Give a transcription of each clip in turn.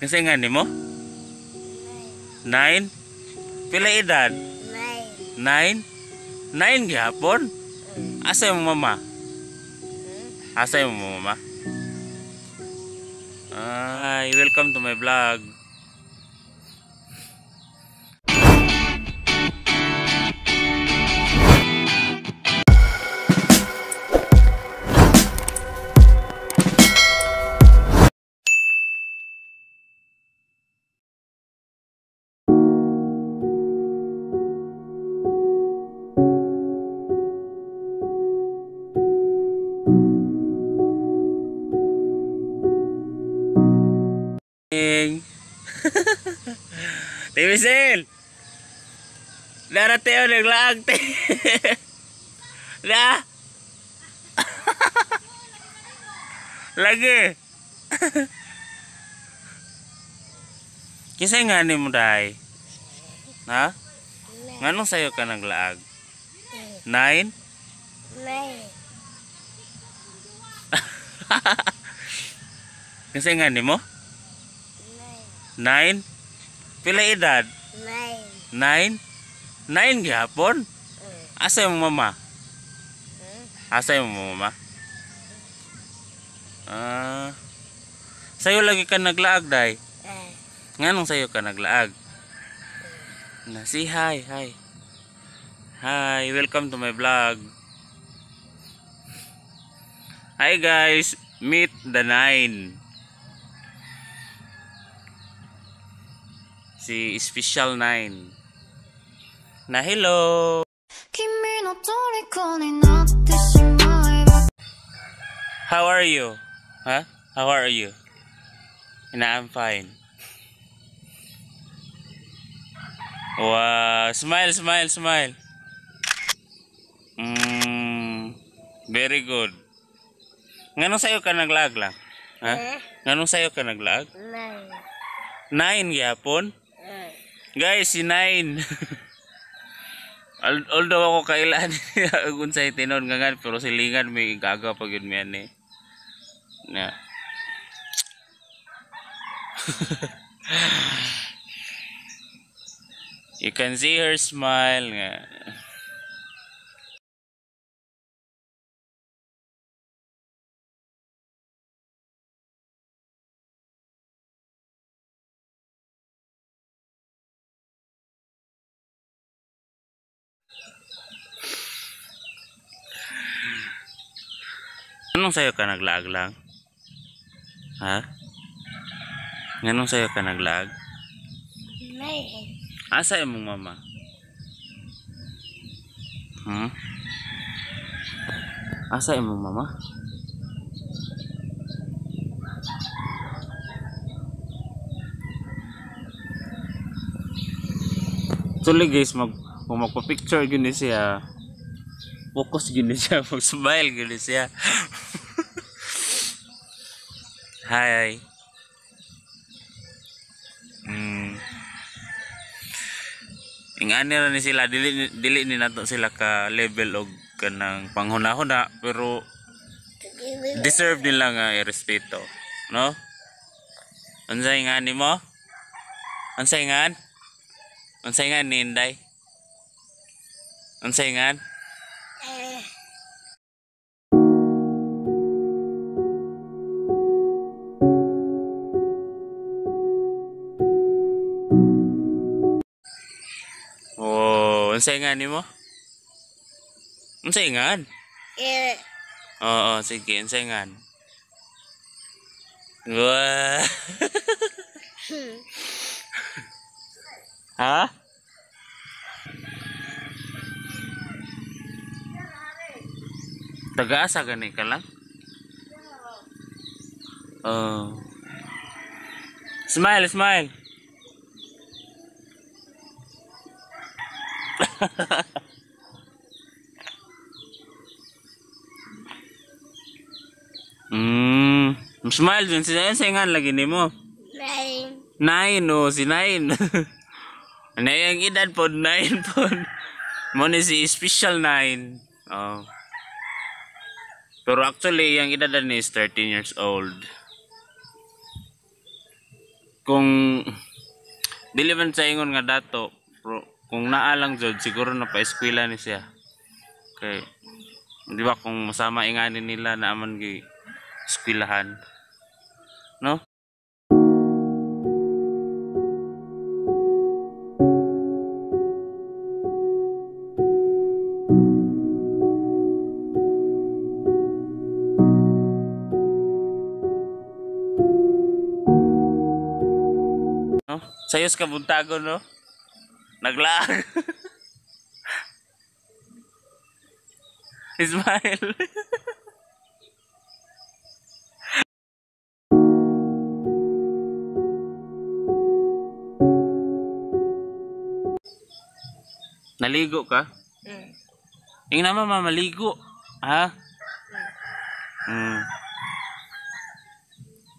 Kasi nga nimo? 9. Pila edad? 9. 9 gihapon? Asa imong mama? Asa imong mama? Hi, welcome to my vlog. Tibisil! Dara teo naglaag te. Da. Lagi. Kinsa nga nimo day? Ha? Nganong sayo ka naglaag? 9? 9. Kinsa nga nimo? 9. Pila edad? 9. 9 gihapon? Asa imong mama? Asa imong mama? Ah. Sayo lagi ka naglaag day? Nganong sayo ka naglaag? Na si hi, hi. Hi, welcome to my vlog. Hi guys, meet the 9. Si Special 9. Na hello. How are you? Huh? How are you? And I'm fine. Wow, smile, smile, smile. Very good. Nganong sayo ka naglaag lang? Ha? Nganong sayo ka naglaag? 9. 9 gihapon? Guys, si 9. Although ako kailan unsay tinon nga ngan, pero silingan may gaga pag yun mi ani. Na. You can see her smile nga. Anong sayo ka naglaag lang? Ha? Nganong sayo ka naglaag? 9. Asa imong mama? Asa imong mama? Tuloy guys, kung magpa-picture gyud ni siya, focus gyud ni siya, mag-smile gyud ni siya. Hi. Ingani ra ni sila, dili ni nato sila ka level og kanang panghuna-huna, pero deserve nila nga irespeto, no? Unsay ngani mo? Unsay ngan? Unsay ngan ni Inday? Unsay ngan? Oh, unsay ngan nimo? Unsay ngan? Oo, sige, unsay ngan? Wah. Ha? Taga-asa gani ka lang? Oh. Smile, smile. Smile dun siya nga lagi nimo. 9. 9 oh, si 9. Ano yung edad po? 9 po. Mo ni si Special 9. Oh. Pero actually, yung edad ni is 13 years old. Kung dili man sa ingon nga dato, pero kung naa lang jud siguro na pa-eskwela ni siya. Kay di ba kung masama ingani nila na man gi eskwelahan, no? No? Sayos ka buntago, no? Naglaag. Ismael. Naligo ka? Mm. Ingna mama, maligo. Ha? Mm.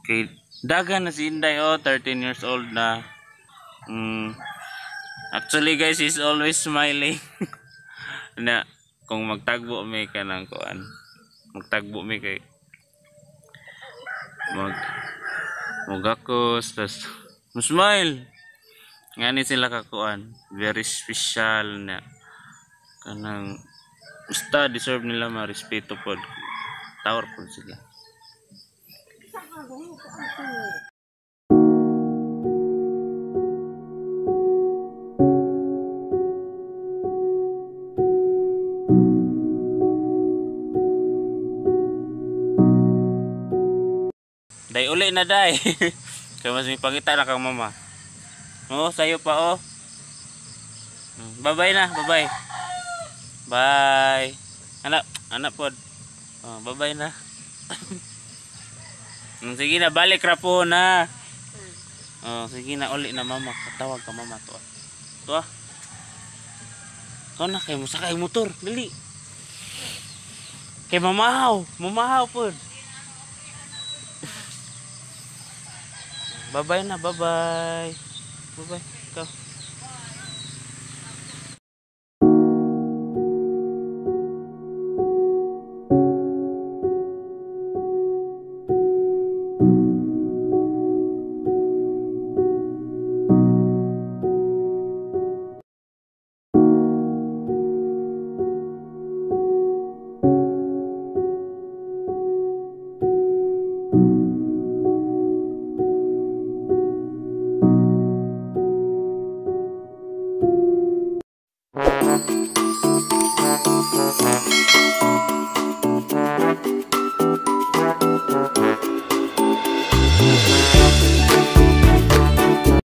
Okay. Dagan na si Inday, oh, 13 years old na. Mm. Actually guys, he's always smiling. Na kung magtagbo may kanang kuan. Magtagbo may kay magakos tas smile. Ngani sila kakuan, very special na kanang basta deserve nila ma-respeto pod. Tower pod sila. Day uli na day. Kaya mas may pangita na kang mama. Oh, sayo pa oh. Bye-bye na, bye-bye. Bye. Anak, anak pod. Oh, bye-bye na. Sige na, balik ra po na. Oh, sige na uli na mama. Tawag ka mama to. To. Ikaw na kay mo sakay motor, dali. Kay mamahaw, mamahaw pod. Bye-bye na, bye-bye. Bye-bye. Ikaw.